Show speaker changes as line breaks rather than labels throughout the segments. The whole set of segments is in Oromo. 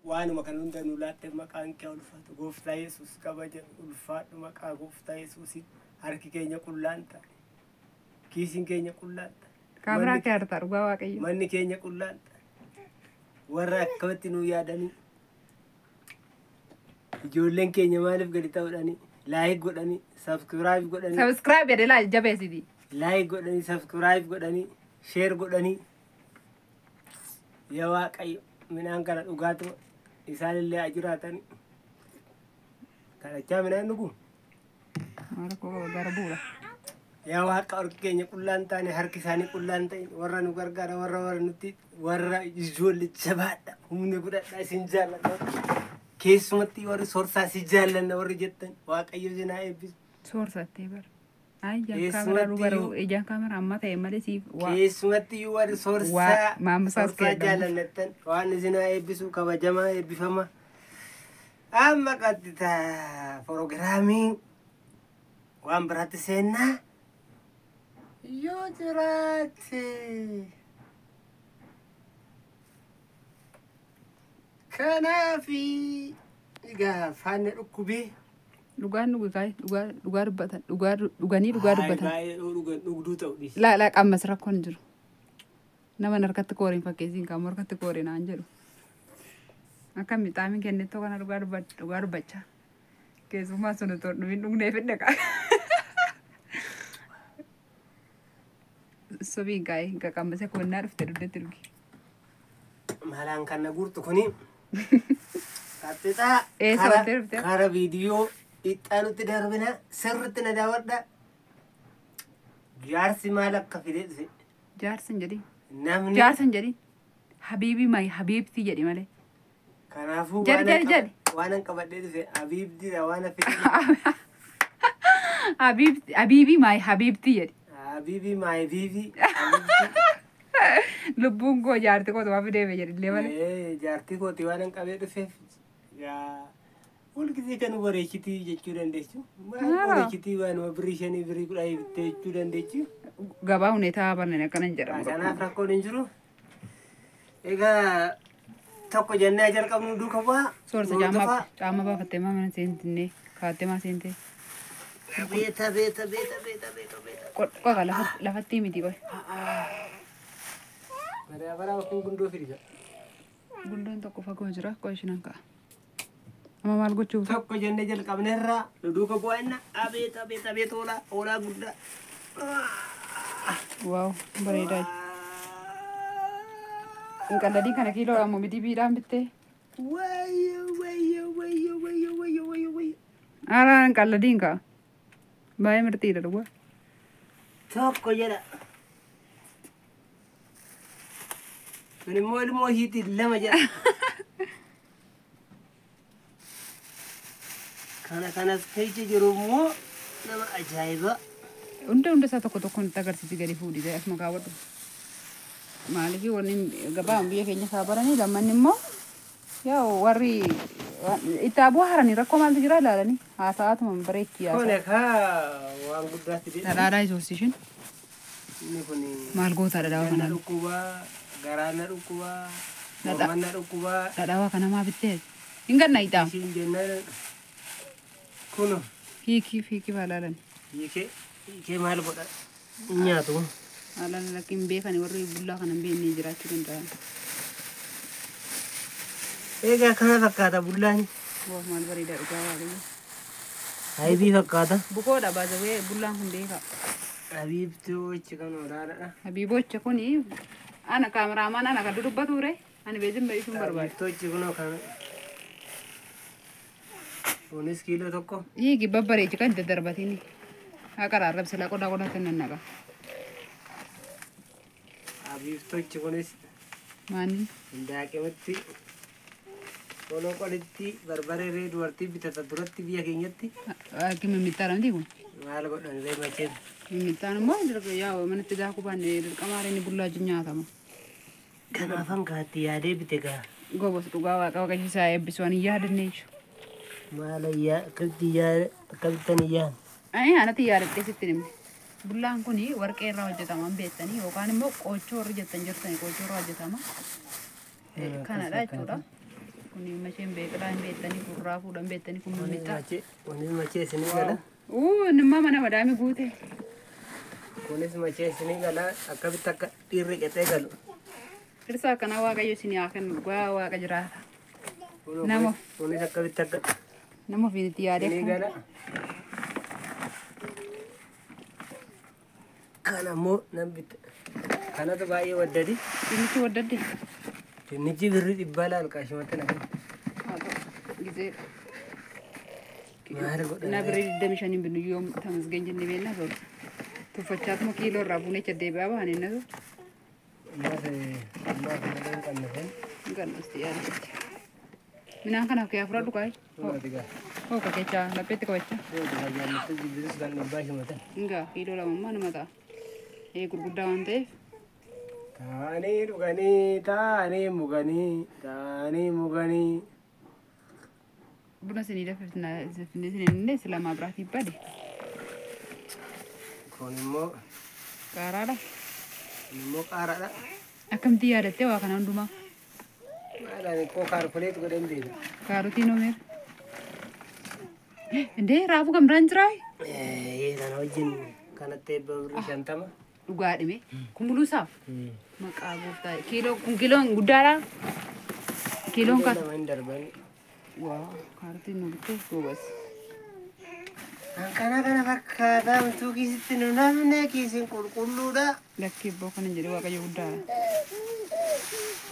Waanuma kan hunda nu laatte maqaan kee ulfaatu. Gooftaa Yesuus kabajan ulfaadhu maqaa Gooftaa Yesuusiin harki keenya qullaan ta'e. Kiisiin keenya qullaan ta'e.
Kaameraa kee hartaa dhugaa Waaqayyo.
Manni keenya qullaan ta'e. Warra akkamitti nu yaadanii ijoolleen keenya maaliif gadi ta'uudhanii like godhanii subscribe godhanii
Subscribe jedhee laal jabeessiti.
Like godhanii subscribe godhanii share godhanii yaa Waaqayyo midhaan kana dhugaatuma isaanillee haa jiraatanii kadhachaa midhaan dhugu.
Maal rakkoo gara bu'uura.
Yaa Waaqa harki keenya qullaan taane harki isaanii qullaan ta'in warra nu gargaara warra warra nutti warra ijoollee jabaadha humna godhadha isin jaalladha keessumatti warri soorsaa si jaallanna warri jettan Waaqayyo isin haa eebbisu.
Soorsattee bara. Ay ijaan kaameraa
Keessumattiyyuu
dhugaa ijaan kaameraa amma ta'e malee siif waa.
Keessumattiyyuu warri
Waa
soorsaa
maamsaas
soorsaa
keedhamu.
jaallannattan waan isin haa eebbisu kabajamaa eebbifama. Amma qaxxita proogiraamii waan biraatti seennaa yoo jiraate. Kanaafi egaa faanna dhukkubee.
Dhugaan dhugi kaay dhugaa dhugaa dubbatan dhugaa dhuganii dhugaa dubbatan.
Baay'ee dhugan dhugduu ta'u dhiisi.
Laa laa qammas rakkoon hin jiru. Nama harkatti kooriin fakkeessiin qaama harkatti kooriin naan jedhu. Akka mixaamiin kennettoo kana dhugaa dhugaa dubbachaa. Keessumaa sun otoo hin dhumin dhugneef hin dhaqa. Sobiin kaa'ee hin qaqammasee konnaa dhufte dugdatti dhugi.
Malaan kan na guurtu kuni qaxxixaa
Eessa ooftee dhufte?
kara viidiyoo ixaanutti darbina sirritti na daawwadha. Jaarsi maal akka fide dhufe.
Jaarsa hin jedhin.
Namni
Jaarsa hin jedhin. Habiibii mayi habiibtii jedhi malee.
Kanaafuu
Jedhi jedhi jedhi.
waan an qabadhee dhufe habiibtiidha waan fide dhufe.
Habiibtii habiibii mayi habiibtii jedhi.
Habiibii maayi biibii.
Lubbuun koo jaartii koo tumaa fideeme jedhi illee malee.
Jaartii kooti waan an qabee dhufeef yaa ሁልጊዜ kan bareechitii jechuu dandeessu. Maal bareechitii waanuma birrii 5 birrii 10 bittee jechuu dandeessu.
Gabaa huneetaa barneen akkana hin jedhamu.
Kanaaf rakkoon hin jiru. Egaa tokko jennee jalqabnu duuka bu'aa.
Soorsa caammaa caammaa baafattee maa mana seentinnee kaattee maa seentee.
Beeta beeta beeta beeta beeta beeta.
Qoqa lafatti miti qoy.
Madaabaraa kun gundoo fidisa.
Gundoon tokko fagoo jira qoy ishinan ka'a. Amma maal gochuuf?
Tokko jennee jalqabneerra nu duuka bu'anna abeet abeet abeet hoolaa hoolaa guddaa.
Waaw bareedaa. Inqalladii kana kiiloo ammoo miti biidhaan bittee.
Wayyo wayyo wayyo wayyo wayyo wayyo wayyo.
Ara inqalladiin ka'a. Baay'ee mirxiidha dhugaa.
Tokko jedha. Kun immoo ilmoo ishiitiin lama jedha. Kana kanas keessa jiru immoo nama ajaa'iba.
Hunda hunda isaa tokko tokkoon itti agarsiisi gadi fuudhi ta'e asuma kaawwadhu. Maaliif wanni gabaa biyya keenya isaa baranii lammanni immoo yaa warri itti abuu haranii rakkoo maaltu jira ilaalanii haasa'aatuma bareechi
Kun
yaasa.
egaa waan guddaatti deema.
Dhadhaadhaa isoosishin
Inni kun
maal gootaa dhadhaawaa
na
kana
dhukkubaa, garaa na dhukkubaa, morma na dhukkubaa.
Dhadhaawaa kana maa bittee hin ganna ixaa.
Ishiin jennaan kuno.
Hiikii hiikii faalaalan.
Hiikee hiikee maal godha hin nyaatu.
Haalaan lakkiin beekani warri bullaa kana hin beekne jiraachuu danda'an.
Egaa kana fakkaata bullaan.
Waa maal bareedaa dhugaa Waaqayyo.
Hayibii fakkaata.
Bukoodha baasawee bullaan kun beekaa.
Habiibtoochi kan olaanaadha.
Habiibocha kuni ana kaameraamaan ana kan dubbatu ture ani beezin beekuun barbaada.
Habiibtoochi kunoo kan kunis kiiloo 1.
Hiiki babbareechi kan daddarbatini. Haa karaa arrabsilaa qodaa qodaatti nannaqa.
Habiibtoochi kunis
Maanni
hindaaqemitti qoloo qolitti barbaree dubartii bitata duratti biyya keenyatti.
Akki mimmittaa miti kun.
Maal godhan ree macheen.
Mimmittaan immoo yaa manatti daakuu baanne dirqama inni bullaa nyaatama.
Kanaafan kaatti yaadee bite gaa.
Gobos dhugaa waaqa waaqayyo isaa eebbisu ani yaadanne jechuudha.
Maal ayyaa akkamitti yaada akkamittan iyyaan.
Ani anatti yaadadhee sitti himne. Bullaan kun warqee irraa hojjetama beektanii yookaan immoo qoochoo warri jettan jirtanii qoochoo irraa hojjetama. Kanadha jechuudha. Kun macheen beeqilaa hin beektanii gurraa fuudhan beektanii kun mimmixa.
Kunis machee isinii gala.
Uu nimmaa mana madaami guute.
Kunis machee isinii gala akkamitti akka dhiirri qexee galu.
Dhirsa akkanaa Waaqayyo isinii haa kennu dhugaa Waaqa jiraata. Nama.
Kunis akkamitti akka
Nama ofiin itti yaadee
isinii gala. Kana immoo nan bitta. Kanatu baay'ee waddadi.
Dinnichi waddadde.
Dinnichi birrii dhibbaa laal qaashimatti na kenna.
Haa ta'u gizeedha.
Maal godhan?
Na birrii 25 binnu yoom tamasgeen jennee beekna soorta. Tuffachaatuma kiiloo irraa buunee deebi'aa bahan inni sun.
Ammaas ammaas malee hin qabne kun.
Gannosti yaadatti. Midhaan kanaaf kee fudhadhu kaa'e.
Fuudhati gaa.
Hooka kecha lapheetti qabachaa.
Fuudhati gaa jaallattee jibbisus kan dhibbaa shimatan.
Ingaa kiiloo lamammaa nama ta'a. Ee gurguddaa waan ta'eef.
Taa'anii dhuganii taa'anii muganii taa'anii muganii.
Buna isinii dafifnee isinii silamaa biraatiif bade.
Kun immoo
Qaaraadha.
kun immoo qaaraadha.
Akkamitti yaadattee waa kana hundumaa?
Maadhaan koo kaalkuleet godhan beeka.
Kaarotiin oomeera. Indee raafuu kan biraan jiraa?
Kana wajjin kanatti eebba birrii 50.
Dhugaa dhime. Kun buluusaaf? Maqaa gooftaa. Kiiloo kun kiiloon guddaadha. Kiiloon kan.
Lama hin darban.
Waa kaarotiin nu bittee goobas.
Kan kana fakkaataa utuu kiisitti nu namne kiisiin qulqulluudha.
Lakkii ibboo kana jedhee Waaqayyo guddaadha.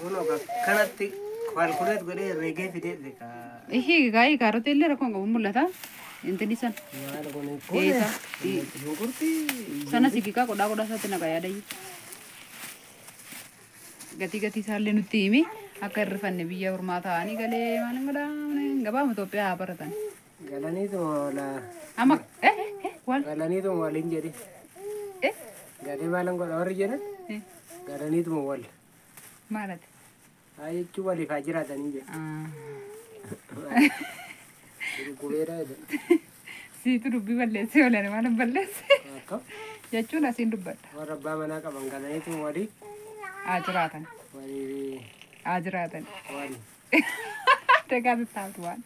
Kunoo kanatti kaalkuleet godhee herreegee fidee beeka.
Ihii gaa'ii kaarotii illee rakkoon qabu mul'ata. Intini san.
Maal kun kun
Eessa?
shunkurtii.
Sana sigigaa qodaa qodaa isaatti naqa yaadayyu. Gatii gatii isaallee nutti himi akka hirrifanne biyya ormaa ta'anii galee maal godhaa gabaama Itoophiyaa haa baratan.
Galaniituma wala
Amma eh eh wal
galaniituma waliin jedhe.
eh
Galee maalan godha warri jedhan
eh
galaniituma wal.
maalati?
Haa jechuun waliif haa jiraatanii jedhe. Gurgureedha jedhe.
Siitu dubbii balleessee oolan maal balleesse
Akkam
jechuun asiin dubbadha.
warra abbaa manaa qaban galaniituma walii
Haa jiraatan
walii
haa jiraatan.
walii.
Dagaa tattaaftu waan.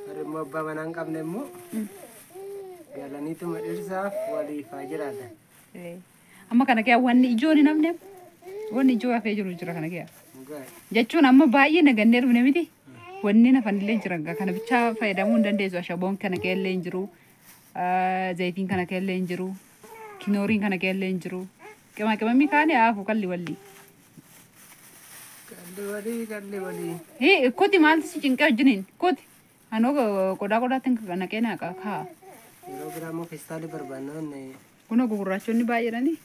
Warri immoo abbaa manaa hin qabne immoo galaniituma dhirsaaf waliif haa jiraatan.
Amma kana kee wanni ijoon hin hafne wanni ijoo hafee jiru jira kana kee.
Dhugaa.
Jechuun amma baay'ee nagannee dhufne miti. Wanni hafanillee jira kana bichaa fayyadamuu hin dandeessu. Ashaboon kana keellee hin jiru. Zayitiin kana keellee hin jiru. Kinooriin kana keellee hin jiru. Qima qimamni kaane haafu kalli walli.
Qalli walii qalli walii.
Hee koti maaltu si cinqee wajjiniin koti. Anoo qodaa qodaatti naqee naqa kaa.
Yeroo biraa immoo feestaalii barbaannaan
Kunoo gugurraachonni baay'eedhani.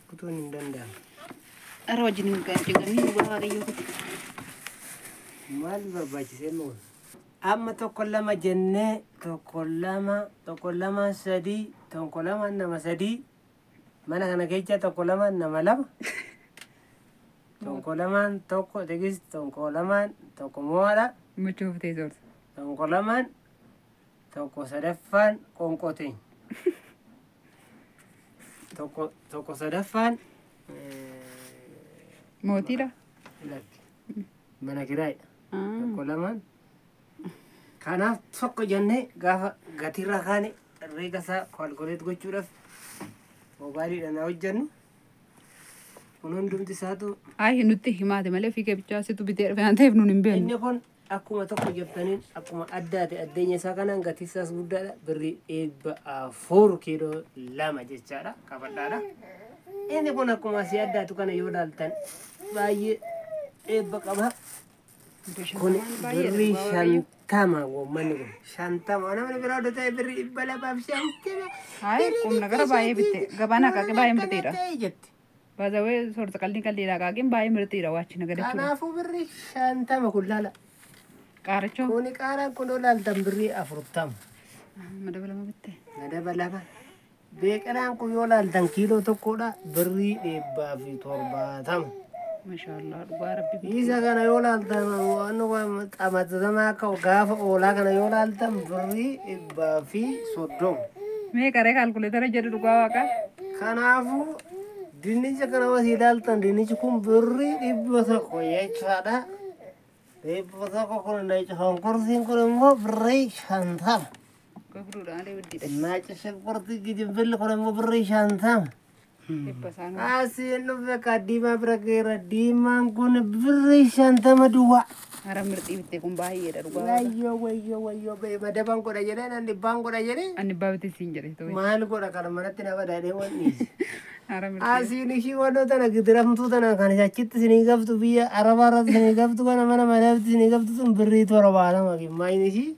kutuun hin danda'amu.
Dhara wajjin hin cinqamii dhugaa Waaqayyoo kuti.
Maal barbaachisee immoo? Amma tokko lama jennee tokko lama tokko lama sadii tokko lama nama sadii mana kana keessa tokko lama nama lama tokko lamaan tokko tigis tokko lamaan tokko mo'aadha
Machuuf ta'e soorta.
tokko lamaan tokko sadaffaan qonqote tokko tokko sadaffaan
Mootiidha.
lakki mana kiraayidha. Tokko lamaan kanaaf tokko jennee gaafa gatiirra kaane herreega isaa kaalkuleet gochuudhaaf moobaayiliidhaan haa hojjennu. Kun hundumti isaatu
Ayi nutti himaate malee fiigee bichaa situ bitee dhufe waan ta'eef nuun hin beeknu.
inni kun akkuma tokko jettaniin akkuma addaate addeenya isaa kanaan gatii isaas guddaadha birrii 400 kiiloo 2 jechaadha qabadhaadha. Inni kun akkuma asii addaatu kana yoo ilaaltan baay'ee eebba qaba. Kun birrii 50 uummanni kun 50 namni biraa odoo ta'e birrii 250.
Ayi qubna gara baay'ee bitte gabaan akaakii baay'ee mirtiidha.
Jetti.
Baazawee soorta qalbii qalliidha akaakiin baay'ee mirtiidha waachi nagadachuudha.
Kanaafuu birrii 50 kun laala.
Qaarachoo.
Kuni qaaraan kun yoo laaltan birrii 40.
Madaba lama bitte.
Madaba lama. Beeqelaan kun yoo laaltan kiiloo tokkodha birrii 170.
Mashaallah dhugaa rabbi bitte.
Isa kana yoo laaltan waan xamatama akka gaafa oolaa kana yoo laaltan birrii 130.
Mee qaree kaalkuleetara jedhu dhugaa waaqa.
Kanaafuu Dinnicha kana was ilaaltan dinnichi kun birrii 100 jechaadha. 100 kun shunkurtiin kun immoo birrii 50.
Gurguruudha malee guddiidha.
Naacha shunkurtii gijibbilli kun immoo birrii 50.
Dhibba isaan.
Asiin dhufe ka diimaa bira geera diimaan kun birrii 50 duwwaa.
Hara mirxii bitte kun baay'eedha dhugaa waaqa.
Wayyoo wayyoo wayyoo madabaan godha jedhee nan dhibbaan godha jedhee
Ani abbaa bitte siin jedhe ta'e.
Maal godha kana manatti na badaadhee waan dhiise.
Hara mirxii.
Asiin ishii wannoo tana gidiramtuu tana kan achitti isinii gaftu biyya arabaa irratti isinii gaftu kana mana madaabtti isinii gaftu sun birrii 70 gimmaayini ishii.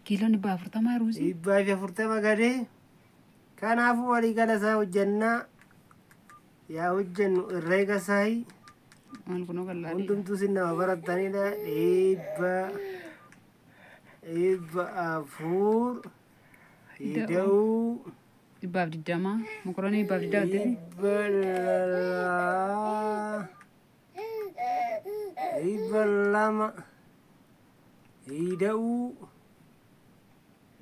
Kiiloon 140 ruuzii.
140 gadee. Kanaafuu walii gala isaa hojjannaa yaa hojjannu herreega isaa
Maal kunoo qal'aadhi.
Hundumtuu isin nama barattanidha. 400 ida'uu
120 mokoroonii 120 bitte.
200 ida'uu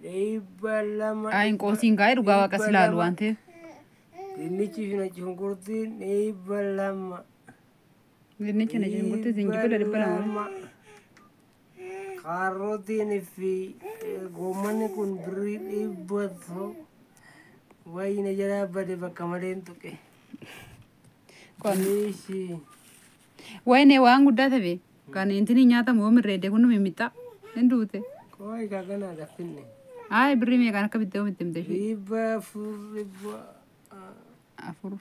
200.
Ayin qoosiin gaa'ee dhugaa waaqa si laalu waan ta'eef.
Dinnichi fi nachi shunkurtiin 200.
Dinnichi na shunkurtii zinjibila 200.
Kaarootiin fi goommanni kun birrii 100. Wayina jalaa bade bakka malee hin tuqe. Ishii.
Wayne waan guddaa ta'e kan intini nyaatamu yoo mirreedde kun mimmixa hin duute.
Koo egaa kanaa daffinne.
Ayi birrii meeqaan akka bittee oomitti himte ishee.
400 dhibba
4.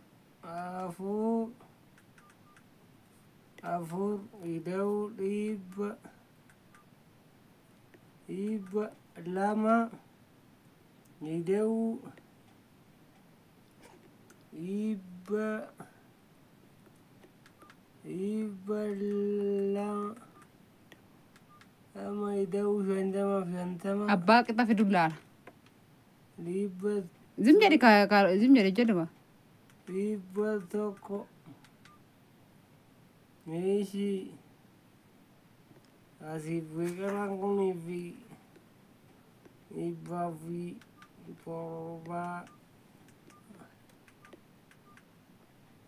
4 4 ida'uu 200 ida'uu 200 ida'uu 50 50.
Abbaa qixa fidu laala.
100.
Zim jedhi zim jedhi jedhuma.
100. Meeshii asii biqilaan kunii fi 107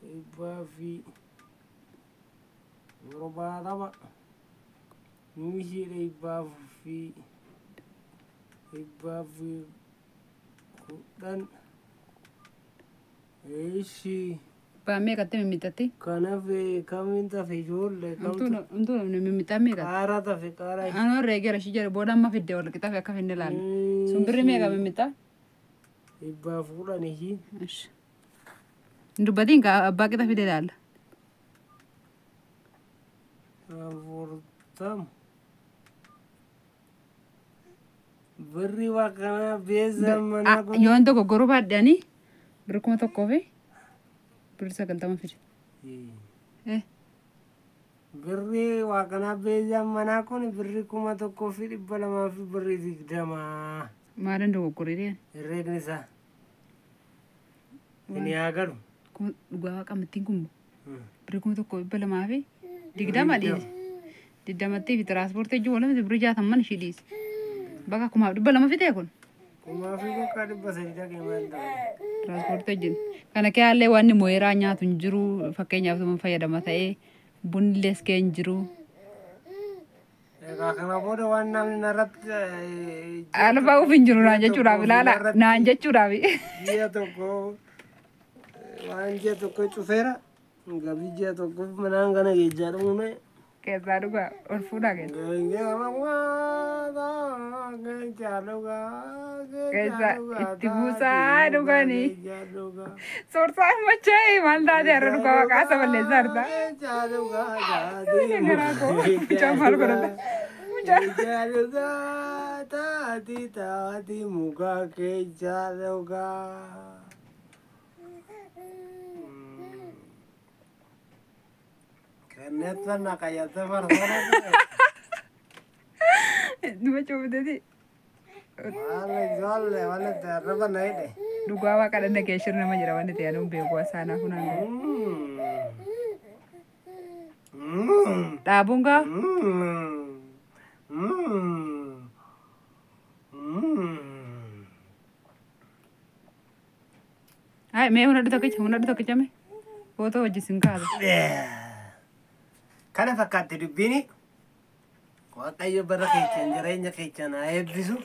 170 meeshii 110 meeshii.
Abbaa meeqatti mimmiixatti?
Kanaaf kamiin tafe ijoollee kamtu
Humtuu namni mimmiixaa meeqatti?
Qaaraa tafe qaaraa.
Anoo herreegeera ishii jedhe booda amma fidde wal qixa fi akka finne laalla. Sun birrii meeqa mimmiixaa?
110 ishii.
Hin dubbatiin kaa abbaa qixa fide laalla.
40. Birrii waa kanaa beeza manaa kun.
Yoon dogoggoruu baadhanii birrii 1000 fi birrii 90 fide.
Birrii waa kanaa beeza manaa kun birrii 1200 fi birrii 20.
Maalin dogoggoree deema?
Herreegni isaa. Inni haa galu.
Dhugaa waaqa amattiin kun birrii 1220 dhiise. 20tti fi tiraanspoortii jechuun walumaa birrii 60 ishii dhiise. Bakka 1200 fitee kun.
Kumaa fi bakka 300 dhaqee maal ta'a?
Tiraanspoortii wajjin. Kana keeyaallee wanni mooyeraa nyaatu hin jiru fakkeenyaaf tuma fayyadama ta'ee bunni kee hin jiru.
Egaa kana booda waan namni narratti
Alfaa uuf hin jiru naan jechuudhaaf ilaala naan jechuudhaaf.
Ji'a tokko waan ji'a tokko cufeera. Gabii ji'a tokko manaan kana geejjaa dhumne.
Keessaa dhugaa ol fuudhaa keessa. Keessa itti buusaa dhuganii. Soorsaa machaa'e maal taate har'a dhugaa waaqaa isa balleessaa jirta. Garaa koo mucaan maal godhata? Mucaan.
Taati taati muka keessa dhugaa. Kanneetta naqayyate farsana.
Numa cuufteti.
Maal ijoollee waan itti arraba na hidhe.
Dhugaa waaqa dhanna kee shirri nama jira wanti ta'e anuun beeku asaanaa funaan. Dhaabuun gaa Hai mee hunadhu tokkicha mee. Footoo wajjin sin kaasa.
Kana fakkaatti dubbiin. Waaqayyo bara keechan jireenya keechan haa eebbisu.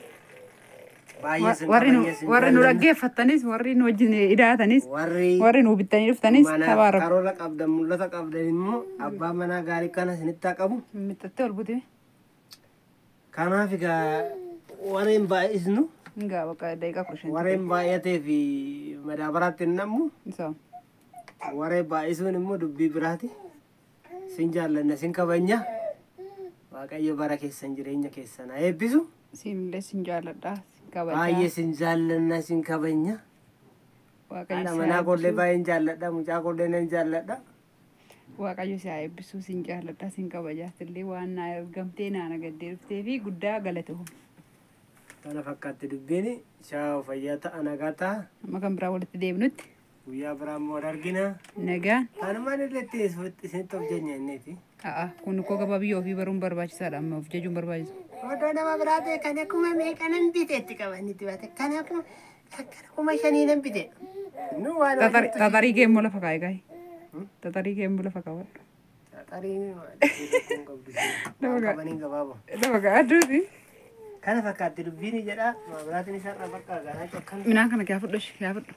Baay'ee sin
Warri nu
kabajna, sin
warri nu
jaallanna.
dhaggeeffattanis, warri nu wajjin hidhaatanis,
Warri
warri nu bittanii dhuftanis
manaaf
tabaaraku.
karoora qabdan, mul'ata qabdan immoo abbaa manaa gaarii kana isinitti haa qabu.
Mixattee ol butee.
Kanaaf egaa warreen baay'isnu
Egaa bakka daqiiqaa 15.
Warreen baay'atee fi madaabaraatti hin nammu.
Isa.
Warreen baay'isuun immoo dubbii biraati. Sin jaallanna, sin kabajna. Waaqayyo bara keessan jireenya keessan haa eebbisu.
Siinillee sin jaalladha. Sin kabajaa.
Baay'ee sin jaallanna, sin kabajna.
Waaqayyo
Haadha
si haa
manaa koollee
eebbisu.
baay'een jaalladha. Mucaa koollee nan jaalladha.
Waaqayyo si haa eebbisu. Sin jaalladha. Sin kabajaa. Illee waan naa ergamtee naa nagaddee dhuftee fi guddaa galatoom.
Kana fakkaatti dubbiin. Shaawo, fayyaa ta'a, nagaa ta'a.
Amma kan biraa walitti deebinutti
Guyyaa biraa immoo wal argina.
Nagaan.
Kanumaan illee itti isinitti of jenya inneeti.
A'a, kun koo gabaa biyya ofii baruun barbaachisaadha, amma of jajuun barbaachisa.
Odoo nama biraa ta'e kana kuma meeqa nan bite itti qaban itti baate, kana kuma akkana 5,000 nan bite. Nu waan
Xaxarii kee immoo lafa kaa'e kaa'i. Xaxarii kee immoo lafa kaawwadhu.
Xaxarii qabdu. Waan qabaniin gabaaboo.
Lafa kaa'adduuti.
Kana fakkaatti dubbiin jedha. Maabiraatiin isarra bakka ganaa cokkan.
Midhaan kana kee fudhu, kee fudhu.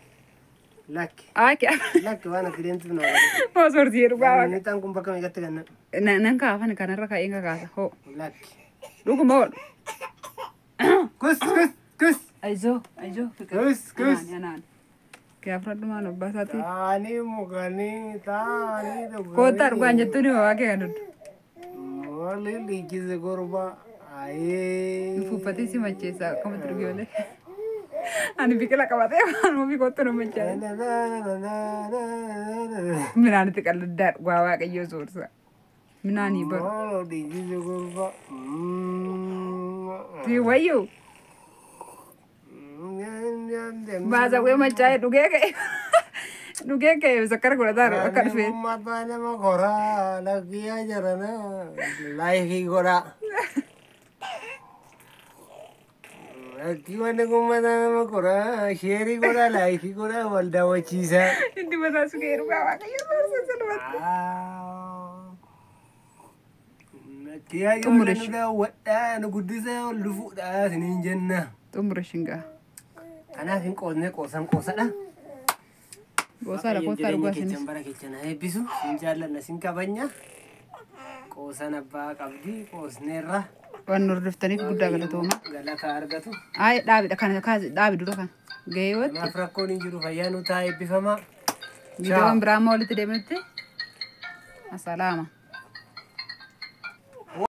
Lakki.
Aa, kee.
Lakki, waan ati deemtuuf nama godhe.
Moo soortii jedhu baaba.
Nixaan kun bakka meeqatti ganna?
Nan kaafan kanarra kaa'een kakaasa. Hoo.
Lakki.
Dhuguma oolu.
Kus kus kus.
Ayizoo, ayizoo.
Kus kus.
Anaan. Kee fudhadhu, maal abbaa isaati.
Taanii mukanii taanii dhuganii.
Koottaa dhugaan jettuun waa kee kan duddu.
Maali liichise gorba. Ayee.
Fuuffatee si macheessa, akkamatti dhuge malee. Ani biqila qabatee waan ofii kottu nu machaa'e. Midhaan itti qalladdaa, dhugaa Waaqayyoo soorsa. Midhaanii baru.
Maali liichise gorba.
Si wayyuu. Baasawwee machaa'e dhugee ka'e. Dhugee ka'e sakkara godhataa akka dhufee.
Mataa nama koraa lakkiyaa jarana laayikii godhaa. Lakkii wanni kun mataa nama koraa, sheerii godhaa, laayikii godhaa, wal daawwachiisaa.
Inni mataa sugee, dhugaa Waaqayyoo soorsa salphatti.
Lakkiyaa
Xumure.
ijoollee nu daawwadhaa, nu guddisaa, ol dhufuudhaa isiniin jenna.
Xumura shingaa.
Kanaaf hin qoosne, qoosan qoosadha.
Goosaadha, koottaa
Jireenya
dhugaa
keessan
isinis.
bara keessan haa eebbisu. Sin jaallanna, sin kabajna. Qoosan abbaa qabdi, qoosneerra.
Waan nu hordoftaniif guddaa galatooma.
Galata argatu.
Ayi, dhaabidha kana kaasi, dhaabi dura kana. Gahee watti.
Kanaaf rakkoon hin jiru, fayyaa nu ta'a, eebbifamaa.
Viidiyoon biraa immoo walitti deebinutti. Asalaama.